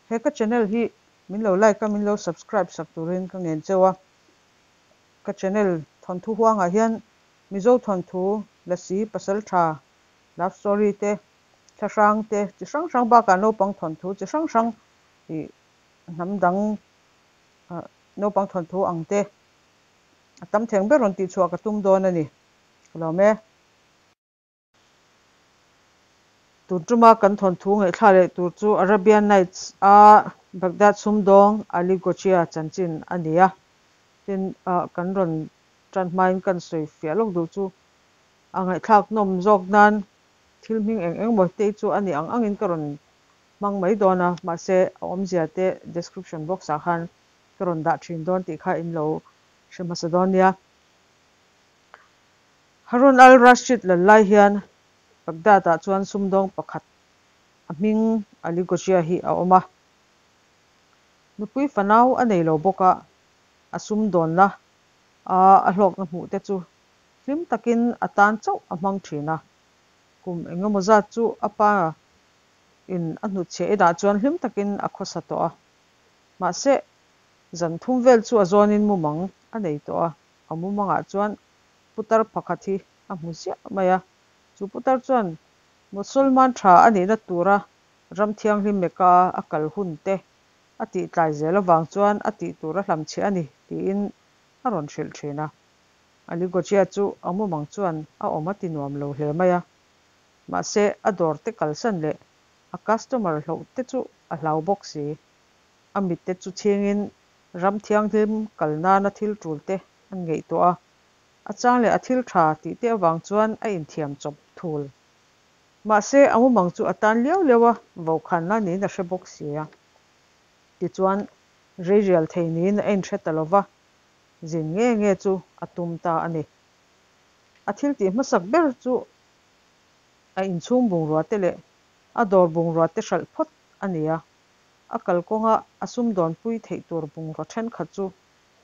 He ka channel hi min lo like a, min lo subscribe sak turin ka ngen cheu a. Ka channel thawnthu huangah hian Mizo thawnthu, Lasi, Pasaltha, love story te, thlahrang te chi hrang hrang bakah naupang thawnthu chi hrang hrang ih hnam dang naupang thawnthu ang te a tam theng ber rawn tihchhuah ka tum dawn a ni. Ka lawm e. Tun tuma kan thawnthu ngaihthla leh tur chu Arabian Nights a Baghdad sumdawng Ali Gochia chanchin a ni a. Tin, kan rawn tan hmain kan sawi fiah lawk duh chu a ngaihthlak nawm zawk nan thil hming eng eng maw te chu a nih ang angin ka rawn hmang mai dawn a, mahse a awmzia te description box ah khan ka rawn dah thin dawn tih kha in lo hre hmasa dawn nia. Harun al-Rashid lal lai hian Baghdad-ah chuan sumdawng pakhat a hming Ali Gojia hi a awm a. Nupui fanau a nei lo bawk a, a sumdawnna a a hlawkna hmuh te chu hlim takin a tan chauh a hmang thin a. Kum engemaw zat chu a pa in a hnutchhiah inah chuan hlim takin a khawsa tawh a. Mahse, zan thum vel chu a zawnin mumang a nei tawh a, a mumangah chuan putar pakhat hi a hmu ziah mai a. Chu putar chuan Mosolman tha a nihna tura ram thianghlim Mecca a kal hun te a tih tlai zel avang chuan a tih tur a hlamchhiah a ni tiin a rawn hrilh thin a. Ali Gojia chu a mumang chuan a awm a ti nuam lo hle mai a. Mahse a dawr te kalsan leh a customer hloh te chu a hlau bawk si. A mit te chu chhingin ram thianghlim kal nana thil tul te an ngaihtuah a. A chang leh a thil tha tih te avang chuan a inthiam chawp thul. Mahse, a mumang chu a tan liau liau a, vokhanna niin a hre bawk si a. Tichuan, reirial thei niin a inhre ta lo va, zin nge nge chu a tum ta a ni. A thil tih hmasak ber chu a inchhung bungrua te leh a dawr bungrua te hralh phawt a ni a. A kalkawnga a sumdawnpui theih tur bungrua thenkhat chu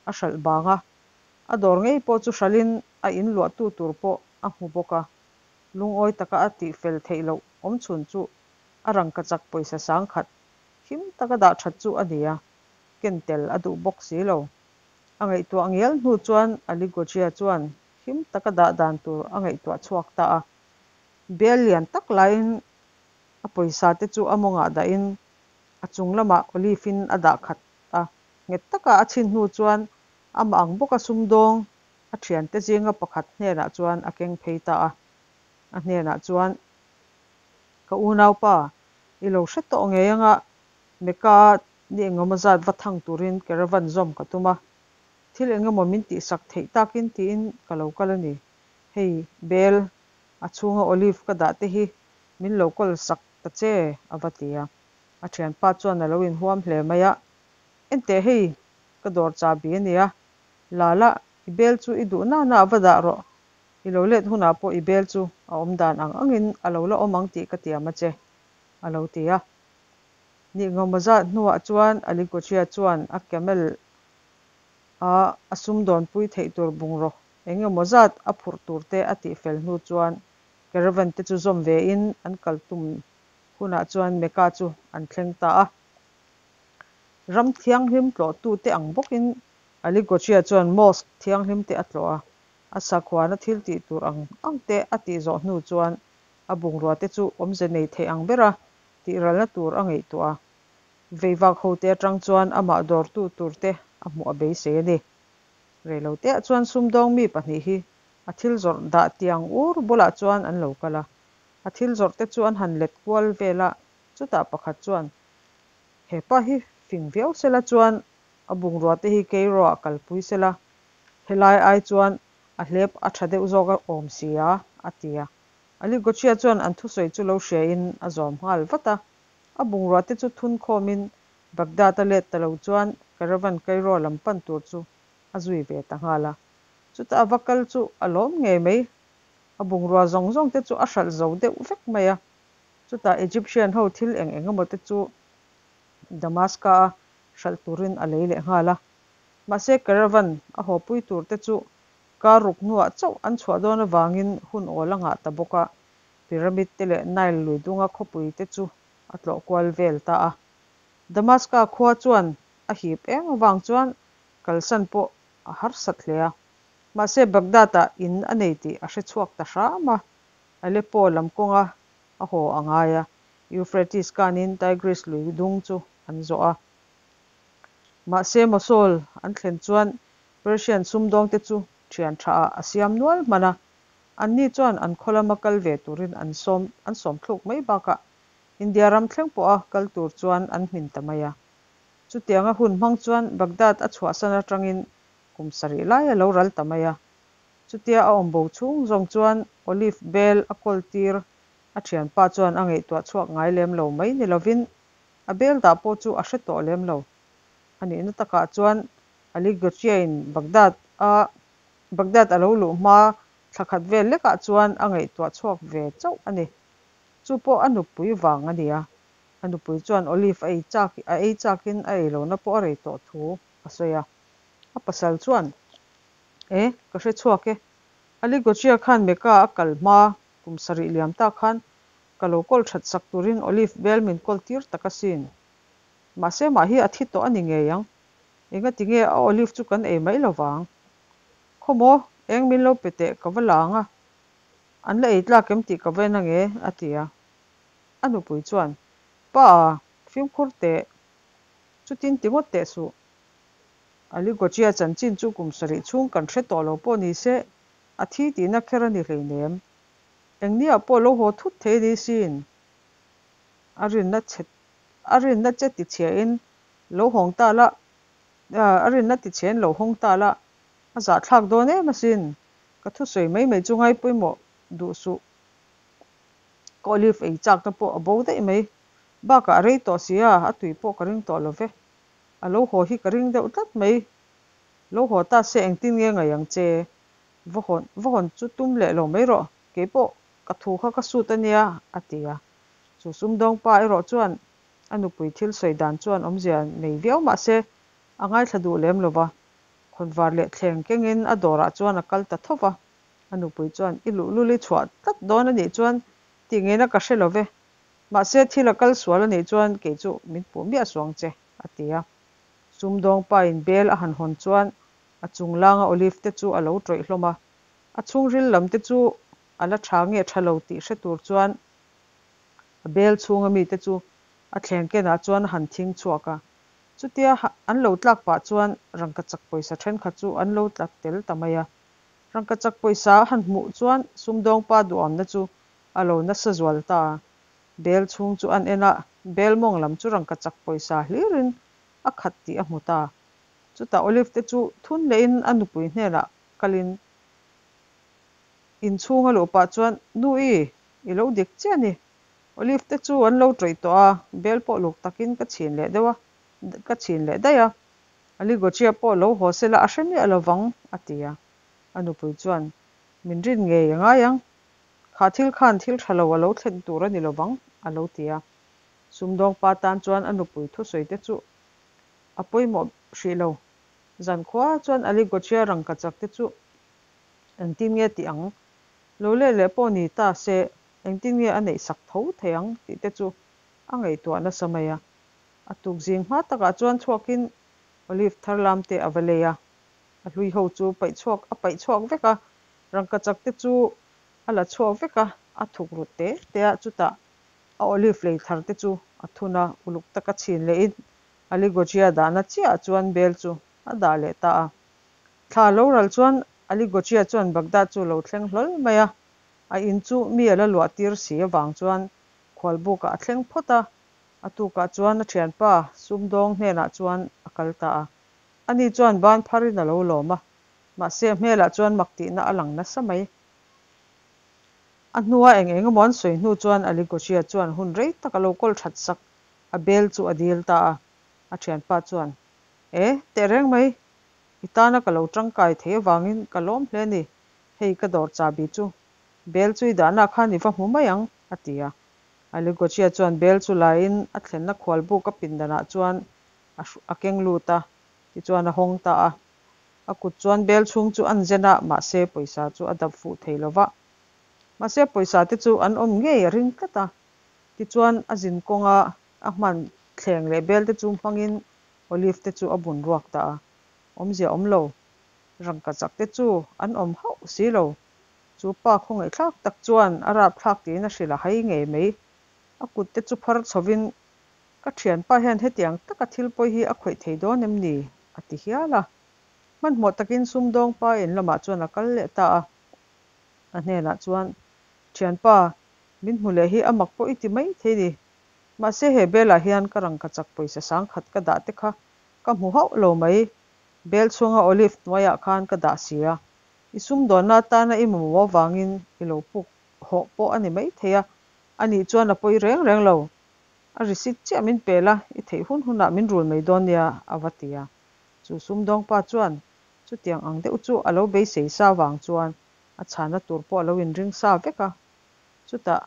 a hralh bang a, A dawr ngei pawh chu hralhin a in luahtu tur pawh a hmu bawk a, lungawi taka a tihfel theih loh awmchhun chu a rangkachak pawisa sangkhat him taka dah that chu a ni a, ken tel a duh bawk si lo. A ngaihtuah ngial hnu chuan Ali Gojia chuan him taka dah dan tur a ngaihtuah chhuak ta a, bel lian tak laiin a pawisa te chu a mawngah dahin a chung lamah olive in a dah khat a, nghet taka a chhin hnu chuan Amah ang bawka sumdawng a thiante zinga pakhat hnenah chuan a keng phei ta a. A hnenah chuan, Ka unaupa, i lo hre tawh ngei anga Mecca ni engemaw zat va thang turin caravan zawm ka tum a. Thil engemaw min tihsak theih takin tiin ka lo kal a ni. Hei, bel, a chhunga olive ka dah te hi min lo kawl sak ta che, a va ti a. A thianpa chuan a lo inhuam hle mai a. Enteh hei, Ka dawr chahbi a nia. Lala, i bel chu i duh na na a va dah rawh. I lo let hunah pawh i bel chu a awm dan ang angin a lo la awm ang tih ka tiam a che, a lo ti a. Nih ngawma zat hnuah chuan Alikochia chuan a camel a a sumdawnpui theih tur bungraw eng emaw zat a phurh tur te a tih fel hnu chuan caravan te chu zawm ve in an kal tum hunah chuan Mecca chu an thleng ta a. Ram thianghlim tlawhtute ang bawkin Ali Gochia chuan mosque thianghlim te a tlawh a, a sakhuana thil tih tur ang ang te a tih zawh hnu chuan a bungrua te chu awmze nei thei ang bera tihralna tur a ngaihtuah a. Veivak hote atang chuan amah dawrtu tur te a hmuh a beisei a ni. Reiloteah chuan sumdawng mi pahnih hi a thil zawrh dah tiang ur bulah chuan an lo kal a, a thil zawrh te chu an han let kual vel a, chutah pakhat chuan He pa hi fing viau sela chuan a bungrua te hi Cairo ah kalpui sela, helai ai chuan a hlep a tha deuh zawk a awm si a, a ti a. Ali Gochia chuan an thusawi chu lo hria in a zawm nghal vat a. A bungrua te chu thun khawm in Baghdad a let ta lo chuan caravan Cairo lam pan tur chu a zui ve ta nghal a. Chutah a va kal chu a lawm ngei mai. A bungrua zawng zawng te chu a hralh zo deuh vek mai a. Chutah Egyptian ho thil eng eng emaw te chu Damaska a hralh turin a lei leh nghal a. Mahse caravan a hawpui tur te chu kar ruk hnuah chauh an chhuah dawn avangin hun awl a ngah ta bawk a, pyramid te leh Nile lui dunga khawpui te chu a tlawh kual vel ta a. Damaska khua chuan a hip em avang chuan kalsan pawh a harsat hle a. Mahse Baghdad-ah in a nei tih a hre chhuak ta hram a. Aleppo lam kawnga a haw a ngai a, Euphrates kanin Tigris lui dung chu an zawh a. Mahse Mosul an thlen chuan Persian sumdawngte chu thian thaah a siam nual hman a. Anni chuan an khaw lama kal ve turin an sawm an sawm thluk mai bakah India ram thleng pawha kal tur chuan an hmin ta mai a. Chutianga hun hmang chuan Baghdad a chhuahsan atangin kum sarih lai a lo ral ta mai a. Chutia a awm bo chhung zawng chuan Olive bel a kawl tir a thianpa chuan a ngaihtuah chhuak ngai lem lo mai ni lovin a bel dah pawh chu a hre tawh lem lo. A nihna takah chuan Ali Gotia-in Baghdad a Baghdad a lo luh hma thla khat vel lekah chuan a ngaihtuah chhuak ve chauh a ni. Chu pawh a nupui vang a ni a. A nupui chuan Olive a ei chak a ei chakin a ei lohna pawh a rei tawh thu a sawi a. A pasal chuan, E, ka hre chhuak e. Ali Gotia khan Mecca a kal hma kum sarih liam ta khan ka lo kawl that sak turin Olive bel min kawl tir tak asin. Mahse mah hi a thi tawh a ni ngei ang. Engati nge a olive chu kan ei mai lo vang? Khawmaw, eng min lo pe teh ka va la ang a, an la ei tlak em tih ka va en ange, a ti a. A nupui chuan, Pa, fimkhur teh, chutin ti ngawt teh suh. Ali Gochia chanchin chu kum sarih chhung kan hre tawh lo pawh ni se, a thi tihna kher a ni hleinem. Engniah pawh lo haw thut thei ni sin. A rinna che a rinna che tichhiain lo hawng ta la, a rinna tichhiain lo hawng ta la, a zahthlak dawn em asin. Ka thusawi mai mai chu ngai pawimawh duh suh. Ka olive ei chakna pawh a bo daih mai. Bakah a rei tawh si a, a tui pawh ka ring tawh lo ve. A lo haw hi ka ring deuh tlat mai. Lo haw ta se engtin nge ngaih ang che? Va hawn va hawn chu tum leh lo mai rawh. Keipawh ka thu kha ka sut a nia, a ti a. Chu sumdawng pa erawh chuan a nupui thil sawi dan chuan awmzia nei viau mah se a ngaithla duh lem lo va. Khawnvar leh thleng kengin a dawrah chuan a kal ta tho va. A nupui chuan, I luhlul i chhuah tlat dawn a nih chuan tih ngeina ka hre lo ve. Mahse thil a kal sual a nih chuan kei chu min puh miah suang che, a ti a. Sumdawng pain bel a han hawn chuan a chunglanga olive te chu a lo tawih hlawm a. A chhungril lam te chu a la tha nge tha lo tih hre tur chuan a bel chhunga mite chu a thleng kenah chuan a han thing chhuak a. Chutia an lo tlak pah chuan rangkachak pawisa thenkhat chu an lo tla tel ta mai a. Rangkachak pawisa a han hmuh chuan sumdawngpa duhamna chu a lo nasa zual ta a. Bel chhung chu an en a, bel mawng lam chu rangkachak pawisa hlirin a khat tih a hmu ta. Chutah Olive te chu thun lehin a nupui hnenah kalin inchhung a luh pah chuan, Nu i, i lo dik chiah a ni. Olive te chu an lo tawih tawh a, bel pawh luk takin ka chhin leh deuh a, ka chhin leh daih a. Ali Gochia pawh lo haw sela a hre miah lo vang, a ti a. A nupui chuan, Min rin ngei a ngai ang. Kha thil khan thil tha lo a lo thlen tur a ni lo vang, a lo ti a. Sumdawng pa tan chuan a nupui thusawi te chu a pawimawh hrih lo. Zankhua chuan Ali Gochia rangkachak te chu engtin nge tih ang? Lo let leh pawh ni ta se engtin nge a neih sak tho thei ang tih te chu a ngaihtuah nasa mai a. A tuk zing hma takah chuan chhuakin olive thar lam te a va lei a, a hlui ho chu paih chhuak a paih chhuak vek a, rangkachak te chu a la chhuak vek a, a thuk rut te te a, chutah a olive lei thar te chu a thun a, uluk taka chhin lehin Aligochia dahna chiahah chuan bel chu a dah leh ta a. Thla lo ral chuan Aligochia chuan Baghdad chu lo thleng hlawl mai a, a in chu mi a la luah tir si avang chuan khualbukah a thleng phawt a, a tukah chuan a thianpa sumdawng hnenah chuan a kal ta a. Ani chuan ban pharin a lo lawm a, mahse a hmelah chuan mak tihna a lang nasa mai. A hnua eng eng emaw an sawi hnu chuan Aligochia chuan hun rei tak a lo kawl that sak a bel chu a dil ta a. A thianpa chuan, E, tehreng mai, i tana ka lo tangkai thei avangin ka lawm hle a ni, hei ka dawr chahbi chu bel chu i dahna khan i va hmu mai ang, a ti a. Aligochia chuan bel chu laiin a thlenna khualbuk a pindanah chuan a a keng lut a, tichuan a hawng ta a. A kut chuan bel chhung chu an zen a, mahse pawisa chu a dap fuh thei lo va. Mahse pawisa te chu an awm ngei a ring tlat a. Tichuan a zin kawnga a hman Thleng leh bel te chu hmangin olive te chu a bun ruak ta a. Awmzia awm lo. Rangkachak te chu an awm hauh si lo. Chu pa khawngaihthlak tak chuan a rapthlak tiin a hrilh a hai ngei mai. A kut te chu phar chhovin, Ka thianpa hian hetiang taka thil pawi hi a khawih thei dawn em ni? a ti hial a. Hmanhmawh takin sumdawng pa in lamah chuan a kal leh ta a. A hnenah chuan, Thianpa, min hmu leh hi a mak pawh i ti mai thei ni. Mahse he belah hian ka rangkachak pawisa sangkhat ka dah te kha ka hmu hauh lo mai. Bel chhunga olive hnuaiah khan ka dah si a. I sumdawnna atana i mamawh avangin i lo puk hawh pawh a ni mai thei a, a nih chuan a pawi reng reng lo. A receipt chiah min pe la, i theih hun hunah min rul mai dawn nia, a va ti a. Chu sumdawngpa chuan chutiang ang deuh chu a lo beisei sa vang chuan a chhana tur pawh a lo inring sa vek a. Chutah,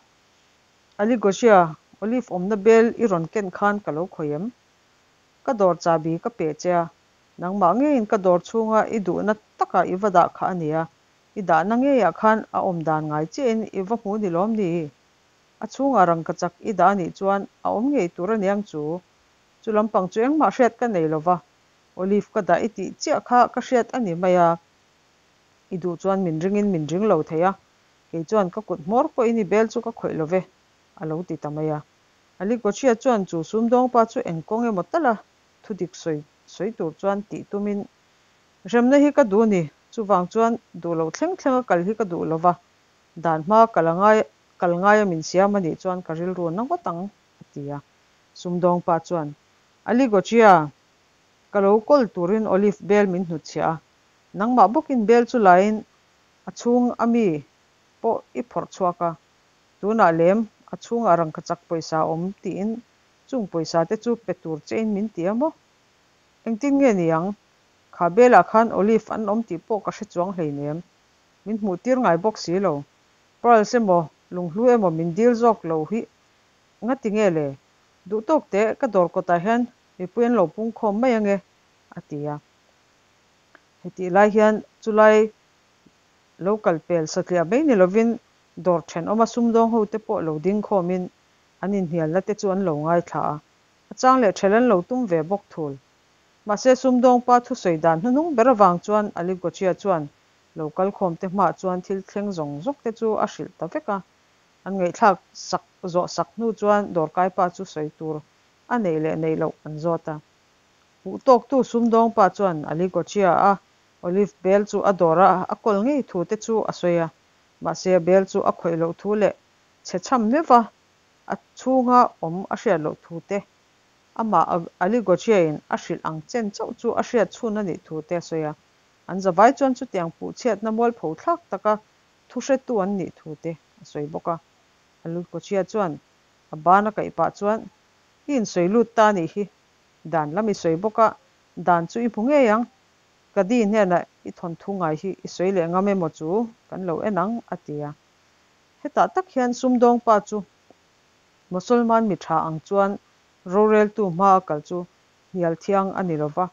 Ali Gosia, Olive awmna bel i rawn ken khan ka lo khawih em? Ka dawr chahbi ka pe che a, nangmah ngeiin ka dawr chhunga i duhna takah i va dah kha a nia, i dahna ngeiah khan a awm dan ngai chiahin i va hmu ni lawm ni? A chhungah rangkachak i dah a nih chuan a awm ngei tur a niang chu. Chu lampang chu engmah hriat ka nei lo va, Olive ka dah i tih chiah kha ka hriat a ni mai a. I duh chuan min ringin min ring lo thei a, kei chuan ka kut hmawr pawhin i bel chu ka khawih lo ve, a lo ti ta mai a. Ali Gochia chuan chu sumdawngpa chu eng kawng emaw tala thudik sawi sawi tur chuan tih tumin, Hremna hi ka duh ni, chuvang chuan duh loh thleng thlenga kal hi ka duh lo va, dan hmaa kal a ngai kal ngaia min siam a nih chuan ka rilru na ngawt ang, a ti a. Sumdawngpa chuan, Ali Gochia, ka lo kawl turin Olive bel min hnutchhiah a, nangmah bawkin bel chu lain a chhung a mi pawh i phawrh chhuak a, tunah lem a chhungah rangkachak pawisa a awm tiin chung pawisa te chu pe tur chein min ti a maw? Engtin nge ni ang? Kha belah khan Olive an awm tih pawh ka hre chuang hleinem. Min hmuh tir ngai bawk si lo. Pearls emaw lunghlu emaw min dil zawk lo hi ngati nge le? Duh tawk teh ka dawr kawtah hian mipui an lo pungkhawm mai ange, a ti a. Hetih lai hian chulai lo kal pel satliah mai ni lovin dawr thenawma sumdawng hote pawh lo ding khawmin an inhnialna te chu an lo ngaithla a, a chang leh ṭhel an lo tum ve bawk thul. Mahse sumdawng pa thusawi dan hnuhnung ber avang chuan Ali Gochia chuan lo kal khawmte hmaah chuan thil thleng zawng zawk te chu a hrilh ta vek a. An ngaihthlak sak zawh sak hnu chuan dawrkai pa chu sawi tur a neih leh neih loh an zawt a. Puh tawktu sumdawng pa chuan Ali Gochia a Olive bel chu a dawr a a kawl ngei thu te chu a sawi a, mahse a bel chu a khawih loh thu leh chhe chham meuh a a chhunga awm a hriat loh thu te, amah Ali Gochia in a hrilh ang chen chauh chu a hriat chhun a nih thu te a sawi a. An zavai chuan chutiang puh chhiatna mualpho thlak taka thu hretu an nih thu te a sawi bawk a. Ali Gochia chuan a ban a kaih pah chuan, I insawi lut ta a nih hi, dan lam i sawi bawk a, dan chu i hmu ngei ang. Kadi hnenah i thawnthu ngai hi i sawi leh ngam emaw chu kan lo en ang, a ti a. Hetah tak hian sumdawng pa chu Mosolman mi tha ang chuan roreltu hma a kal chu hnial thiang a ni lo va.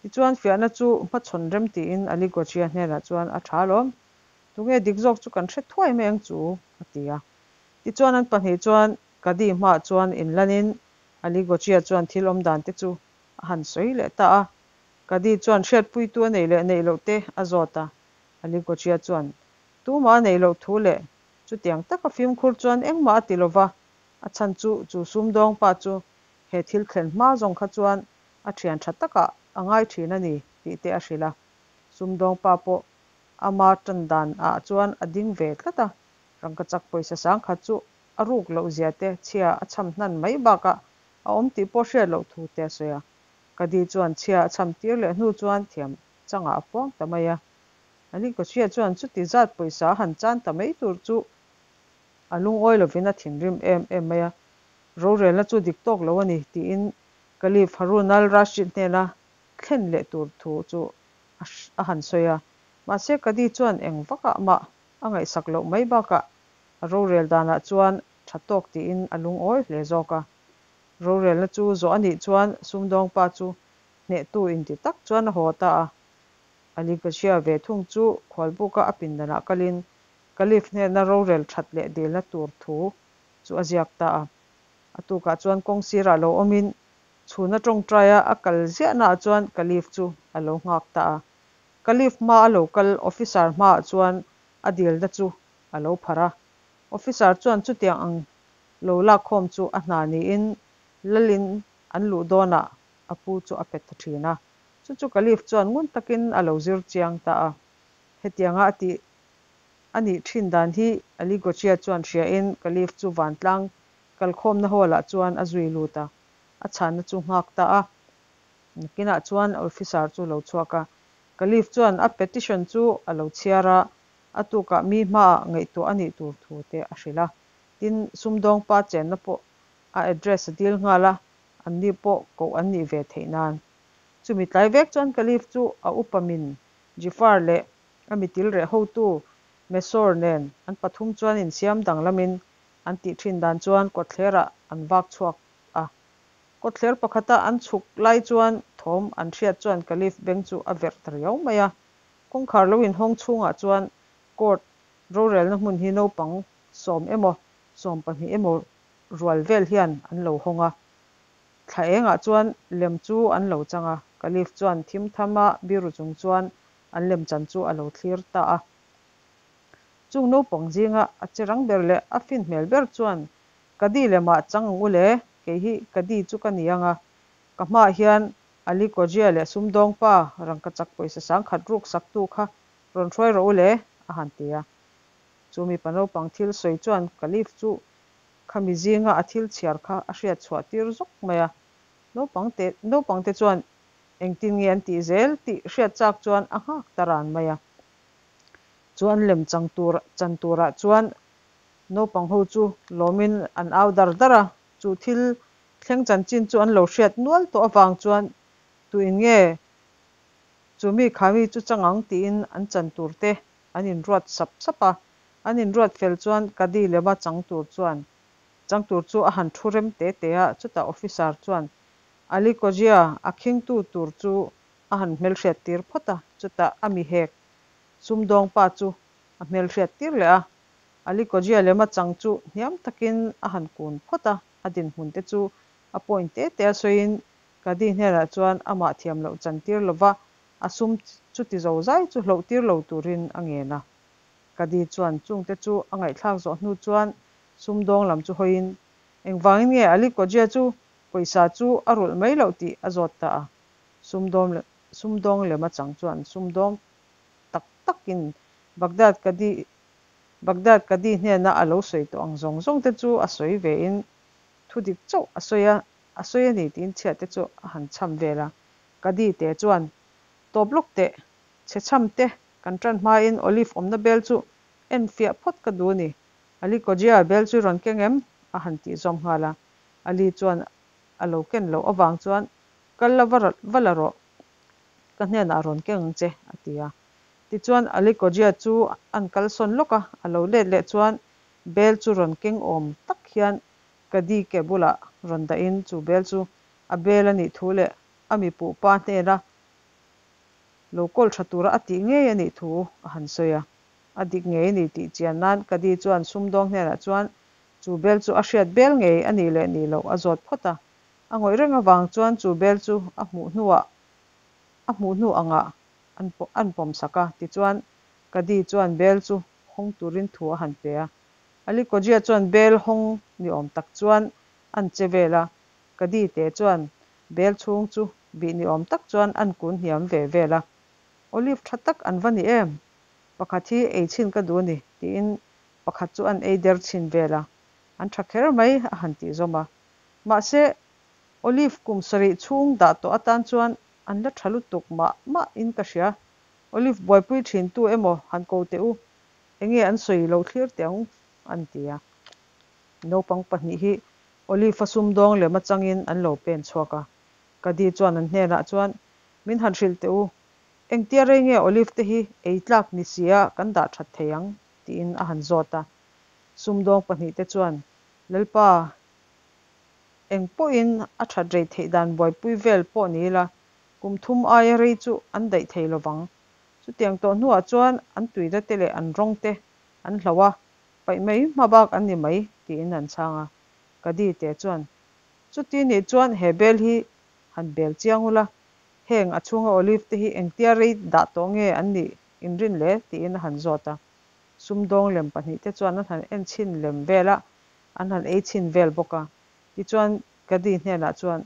Tichuan fiahna chu hmachhawn rem tiin Ali Gochia hnenah chuan a tha alawm. Tunge dik zawk chu kan hre thuai mai ang chu, a ti a. Tichuan an pahnih chuan Kadi hmaah chuan inlanin Ali Gochia chuan thil awm dan te chu a han sawi leh ta a. Kadi chuan hriatpuitu a neih leh neih loh te a zawt a. Ali Gochia chuan tumah a neih loh thu leh chutiang taka fimkhur chuan engmah a ti lo va, a chhan chu chu sumdawng pa chu he thil thlen hma zawng kha chuan a thian tha takah a ngai thin a ni tih te a hrilh a. Sumdawng pa pawh ama tan dan ah chuan a ding ve tlat a, rangkachak pawisa sangkhat chu a ruk loh zia te chhia a chham hnan mai bakah a awm tih pawh hriat loh thu te a sawi a. Kadi chuan chhia a chham tir leh hnu chuan thiam changah a puang ta mai a. Ali Kochia chuan chuti zat pawisa a han chan ta mai tur chu a lungawi lovin a thinrim em em mai a, rorelna chu dik tawk lo a ni tiin Caliph Harun al-Rashid hnena thlen leh tur thu chu a han sawi a. Mahse Kadi chuan eng vakah mah a ngaihsak loh mai bakah a rorel danah chuan tha tawk tiin a lungawi hle zawk a. Rorelna chu zawh a nih chuan sumdawng pa chu hnehtu inti tak chuan a haw ta a. Ali Gachia ve thung chu khualbuka a pindanah kalin Caliph hnena rorel that leh dilna tur thu chu a ziak ta a. A tukah chuan kawng sirah lo awmin Chhuna tawngtaia a kal ziahnaah chuan Caliph chu a lo nghak ta a. Caliph hmaa a lo kal officer hmaah chuan a dilna chu a lo pharh a. Officer chuan chutiang ang lo lakkhawm chu a hna niin lalin an luh dawnah a pu chu a pe ta thin a. Chu chu Caliph chuan ngun takin a lo zir chiang ta a. Hetianga a tih a nih thin dan hi Ali Gochia chuan hriain Caliph chu vantlang kalkhawmna hall-ah chuan a zui lut a. A chhanna chu nghak ta a. Nakinah chuan officer chu lo chhuak a. Caliph chuan a petition chu a lo chhiar a, a tukah mi hmaah ngaihtuah a nih tur thu te a hrilh a. Tin, sumdawng pa chenna pawh a address a dil nghal a, anni pawh koh an nih ve theih nan. Chumi tlai vek chuan Caliph chu a upa min Jifar leh a mitil reh hotu Mesor nen an pathum chuan insiam danglamin an tih thin dan chuan kawtthlerah an vak chhuak a. Kawtthler pakhata an chhuk lai chuan thawm an hriat chuan Caliph beng chu a verh ta riau mai a. Kawngkhar lo inhawng chhungah chuan court rorelna hmun hi naupang sawm emaw 12 emaw rual vel hian an lo hawng a. Thla engah chuan lem chu an lo chang a, Caliph chuan thim thama biru chung chuan an lem chan chu a lo thlir ta a. Chung naupang zinga a che rang ber leh a fin hmel ber chuan, Kadi lemah chang ang u le, kei hi Kadi chu ka ni ang a, ka hmaah hian Ali Kojia leh sumdawng pa rangkachak pawisa sangkhat ruk saktu kha rawn hruai rawh u le, a han ti a. Chu mipa naupang thil sawi chuan Caliph chu khami zinga a thil chhiar kha a hriat chhuah tir zawk mai a. Naupangte naupangte chuan engtin nge an tih zel tih hriat chak chuan a nghak ta ran mai a. Chu an lem chang tur chan turah chuan naupang ho chu lawmin an au dar dar a. Chu thil thleng chanchin chu an lo hriat nual tawh avang chuan tuin nge chu mi khami chu chang ang tiin an chan tur te an inruat sap sap a. An inruat fel chuan Kadi lema chang tur chuan chang tur chu a han thu rem te te a. Chutah officer chuan Ali Kojia a khingtu tur chu a han hmelhriat tir phawt a. Chutah a mi hek sumdawng pa chu a hmelhriat tir leh a. Ali Kojia lema chang chu hniam takin a han kun phawt a. A dinhmun te chu a point te te a sawiin Kadi hnenah chuan amah thiam loh chan tir lova a sum chuti zozai chu hloh tir lo turin a ngen a. Kadi chuan chungte chu a ngaihthlak zawh hnu chuan sumdawng lam chu hawiin engvangin nge Ali Kojia chu pawisa chu a rulh mai loh tih a zawt ta a. Sumdawng sumdawng lema chang chuan sumdawng tak takin Baghdad Kadi Baghdad Kadi hnena a lo sawi tawh ang zawng zawng te chu a sawi vein thu dik chauh a sawi a, a sawi a ni tiin chhiat te chu a han chham vel a. Kadi te chuan tawp lawk teh, chhe chham te kan tan hmain Olive awmna bel chu en fiah phawt ka duh a ni. Ali Kojia bel chu i rawn keng em? a han tih zawm nghal a. Ali chuan a lo ken loh avang chuan kal la va va la rawh, ka hnenah rawn keng ang che, a ti a. Tichuan Ali Kojia chu an kalsawn lawk a, a lo let leh chuan bel chu rawn keng awm tak hian Kadi ke bulah rawn dahin chu bel chu a bel a nih thu leh a mi puh pa hnena lo kawl tha tura a tih ngei a nih thu a han sawi a. A dik ngei a ni tih chian nan Kadi chuan sumdawng hnenah chuan chu bel chu a hriat bel ngei a nih leh nih loh a zawt phawt a. A ngawih reng avang chuan chu bel chu a hmuh hnuah a hmuh hnu angah an an pawm sak a. Tichuan Kadi chuan bel chu hawng turin thu a han pe a. Ali Kojia chuan bel hawng ni awm tak chuan an che vel a, Kadi te chuan bel chhung chu bih ni awm tak chuan an kun hniam ve vel a. Olive tha tak an va ni em? Pakhat hi ei chhin ka duh a ni, tiin pakhat chu an ei der chhin vel a. An tha kher mai, a han tih zawm a. Mahse, olive kum sarih chhung dah tawh atan chuan an la tha lutuk mah mah in ka hria. Olive buaipui thin tu emaw han ko teh u, enge an sawi lo thlir teh ang, an ti a. Naupang pahnih hi Olive-a sumdawng lem atangin an lo pen chhuak a. Kadi chuan an hnenah chuan, Min han hrilh teh u, engtia rei nge Olive te hi ei tlak ni sia kan dah that thei ang? tiin a han zawt a. Sumdawng pahnih te chuan, Lalpa, eng pawhin a that rei theih dan buaipui vel pawh ni ila, kum thum aia rei chu an daih thei lovang. Chutiang tawh hnuah chuan an tuina te leh an rawng te an hloh a, paih mai hma bak an ni mai, tiin an chhang a. Kadi te chuan, Chuti nih chuan he bel hi han bel chiang ula, heng a chhunga olive te hi engtia rei dah tawh nge an nih in rin le? tiin a han zawt a. Sumdawng lem pahnihte chuan an han en chhin lem vel a, an han ei chhin vel bawk a. Tichuan Kadi hnenah chuan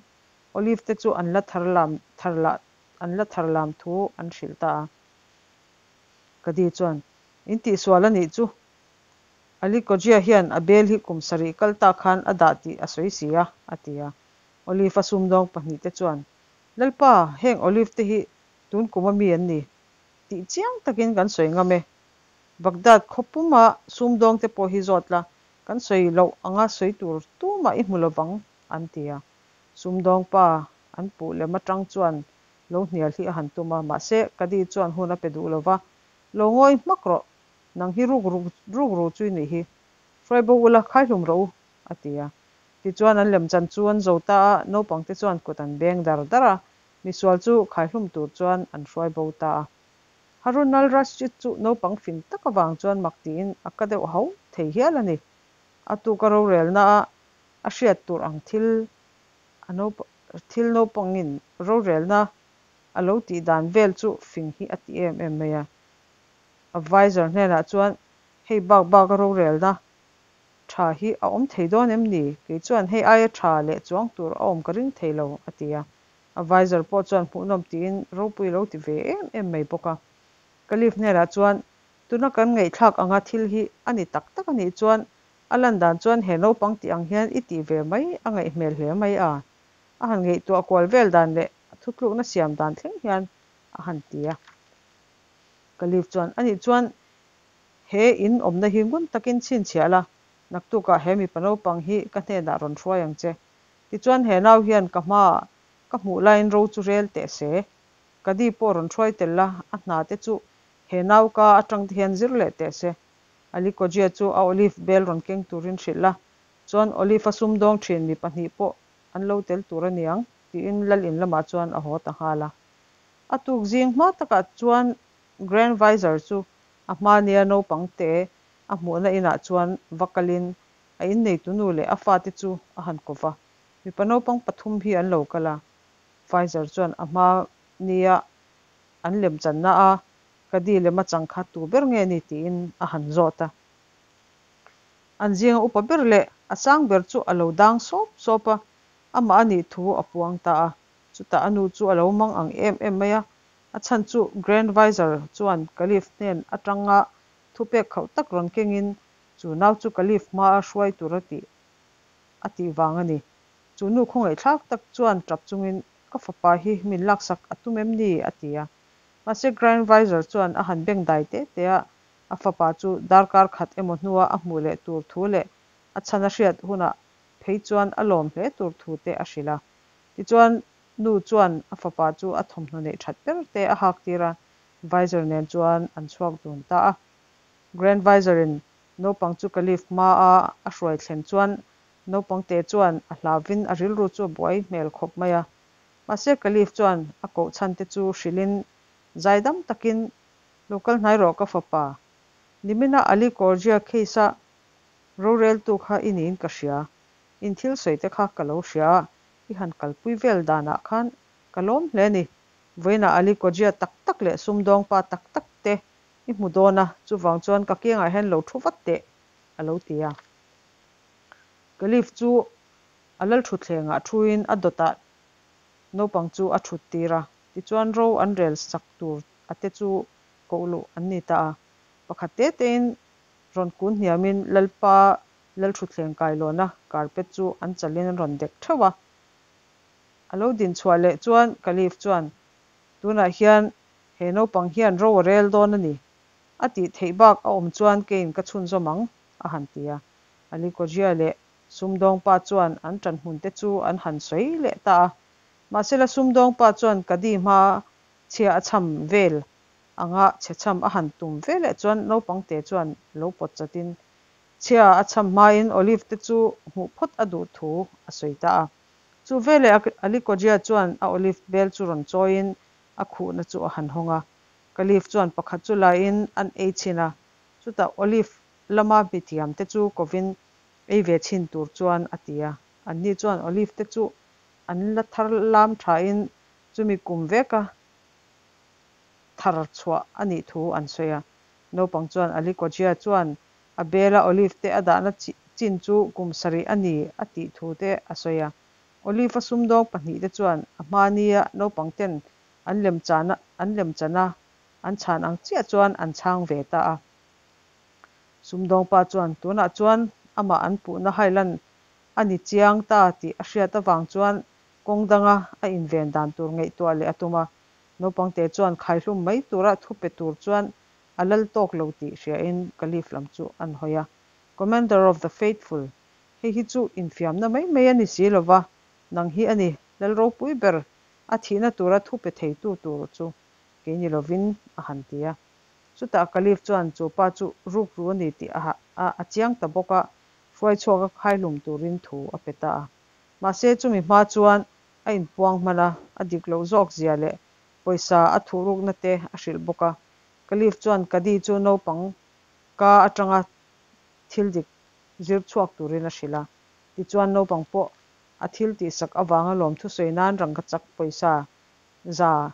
olive te chu an la tharlam tharlah an la tharlam thu an hrilh ta a. Kadi chuan, In tihsual a nih chu. Ali Kojia hian a bel hi kum sarih kal ta khan a dah tih a sawi si a, a ti a. Olive a sumdawng pahnihte chuan, Lalpa, heng olive te hi tun kum a mi an ni tih chiang takin kan sawi ngam e. Baghdad khaw puma sumdawngte pawh hi zawt la, kan sawi loh anga sawi tur tumah i hmu lovang, an ti a. Sumdawng pa an puh lem atang chuan lo hnial hi a han tum a, mahse Kadi chuan hun a pe duh lova, Lo ngawi hmak rawh, nang hi ruk rukru chu i nih hi, hruai bo ula khaihlum rawh u, a ti a. Tichuan an lemchan chu an zo ta a, naupangte chuan kut an beng dar dar a, misual chu khaihlum tur chuan an hruai bo ta a. Harun al-Rashid chu naupang fing tak avang chuan mak tiin a ka deuh hau thei hial a ni. A tuka rorelna a a hriat tur ang thil a thil naupangin rorelna a lo tih dan vel chu fing hi a ti em em mai a. Advisor hnenah chuan, Hei bak baka rorelna tha hi a awm thei dawn em ni? Kei chuan hei aia tha leh chuang tur a awm ka ring thei lo, a ti a. Advisor pawh chuan hmuhnawm tiin ropui lo ti ve em em mai bawk a. Caliph hnenah chuan, Tuna kan ngaihthlak anga thil hi a ni tak tak a nih chuan a lan dan chuan he naupang tih ang hian i tih ve mai a ngaih hmel hle mai a. A han ngaihtuah kual vel dan leh a thutlukna siam dan thleng hian a han ti a. Caliph chuan, Anih chuan he in awmna hi ngun takin chhinchhiah la, naktukah he mipa naupang hi ka hnenah rawn hruai ang che. Tichuan he nau hian ka hmaah ka hmuh laiin ro chu rel teh se. Kadi pawh rawn hruai tel la, a hna te chu he nau ka atang te hian zir leh teh se. Ali Kojia chu a olive bel rawn keng turin hrilh la, chuan olive a sumdawng thin mi pahnih pawh an lo tel tur a niang, tiin lal in lamah chuan a haw ta nghal a. A tuk zing hma takah chuan Grand Vizier chu a hma nia naupang te a hmuhna inah chuan va kalin a inneitunu leh a fate chu a han ko va. Mipa naupang pathum hi an lo kal a. Vizier chuan a hma nia an lemchanna a Kadi lem a chang kha tu ber nge ni tiin a han zawt a. An zinga upa ber leh a sang ber chu a lo dang sawp sawp a, amah a nih thu a puang ta a. Chutah a nu chu a lo mang ang em em mai a, a chhan chu Grand Vizier chuan Caliph hnen atanga thupek khauh tak rawn kengin chu nau chu Caliph hmaa hruai tur a tih a tih vang a ni. Chu nu khawngaihthlak tak chuan tap chungin, Ka fapa hi min laksak a tum em ni? a ti a. Mahse Grand Vizier chuan a han bengdai teh teh a, a fapa chu darkar khat emaw hnua a hmuh leh tur thu leh a chhan a hriat hunah phei chuan a lawm hle tur thu te a hrilh a. Tichuan, nu chuan a fapa chu a thawmhnaw neih that ber te a hak tir a, Vizier nen chuan an chhuak dun ta a. Grand Vizier-in naupang chu Caliph hmaa a hruai thlen chuan naupang te chuan a hlavin a rilru chu a buai hmel khawp mai a. Mahse, Caliph chuan a koh chhan te chu hrilhin zaidam takin, Lo kal hnai rawh ka fapa, nimina Ali Korjia case-a roreltu kha i niin ka hria. In thil sawi te kha ka lo hria a, i han kalpui vel danah khan ka lawm hle a ni. Vawiinah Ali Kojia tak tak leh sumdawng pa tak tak te i hmu dawn a, chuvang chuan ka kiangah hian lo thu vat teh, a lo ti a. Caliph chu a lalthutthlengah thuin a dawtah naupang chu a thut tir a, tichuan ro an rel sak tur a te chu koh luh an ni ta a. Pakhat te tein rawn kun hniamin Lalpa Lalthutthleng kailawna carpet chu an chalin an rawn dek theuh a. A lo din chhuah leh chuan Caliph chuan, Tunah hian he naupang hian ro a rel dawn a ni. A tih theih bak a awm chuan keiin ka chhunzawm ang, a han ti a. Ali Kojia leh sumdawngpa chuan an ṭanhmun te chu an han sawi leh ta a. Mahsela sumdawngpa chuan Kadi hma chhia a cham vel anga chhechham a han tum veleh chuan naupangte chuan lo pawt chatin Chhia a cham hmain Olive te chu hmuh phawt a duh thu a sawi ta a. Chu veleh Ali Kojia chuan a olive bel chu rawn chawiin a khuhna chu a han hawng a. Caliph chuan pakhat chu laiin an ei chhin a, chutah olive lama mithiam te chu kovin ei ve chhin tur chuan a ti a. Anni chuan olive te chu an la thar lam thain chumi kum veka thar chhuah a nih thu an sawi a. Naupang chuan Ali Cogia chuan a bela olive te a dahna chin chu kum sarih a ni a tih thu te a sawi a. Olive a sumdawng pahnihte chuan a hmania naupang ten an lemchana an lemchana an chhan ang chiah chuan an chhang ve ta a. Sumdawng pa chuan tunah chuan amah an puhna hailan a ni chiang ta tih a hriat avang chuan kawng danga a inven dan tur ngaihtuah leh a tum a. Naupangte chuan khaihlum mai tura thu pe tur chuan a lal tawk lo tih hriain Caliph lam chu an hawi a. Commander of the Faithful, hei hi chu infiamna mai mai a ni si lova, nang hi a ni lal ropui ber a thihna tura thu pe theitu tur chu kei ni lovin a han ti a. Chutah Caliph chuan chu pa chu rukru a ni tih a chiang ta bawk a, hruai chhuak a khaihlum turin thu a pe ta a. Mahse chumi hma chuan a inpuang hman a, a dik loh zawk zia leh pawisa a thuhrukna te a hrilh bawk a. Caliph chuan Qadi chu naupang ka atanga thil dik zir chhuak turin a hrilh a. Tichuan naupang pawh a thil tihsak avanga lawm thusawi nan rangkachak pawisa za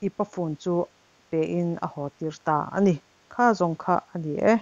ipa fun chu pe in a haw tir ta a ni. Kha zawng kha a ni e.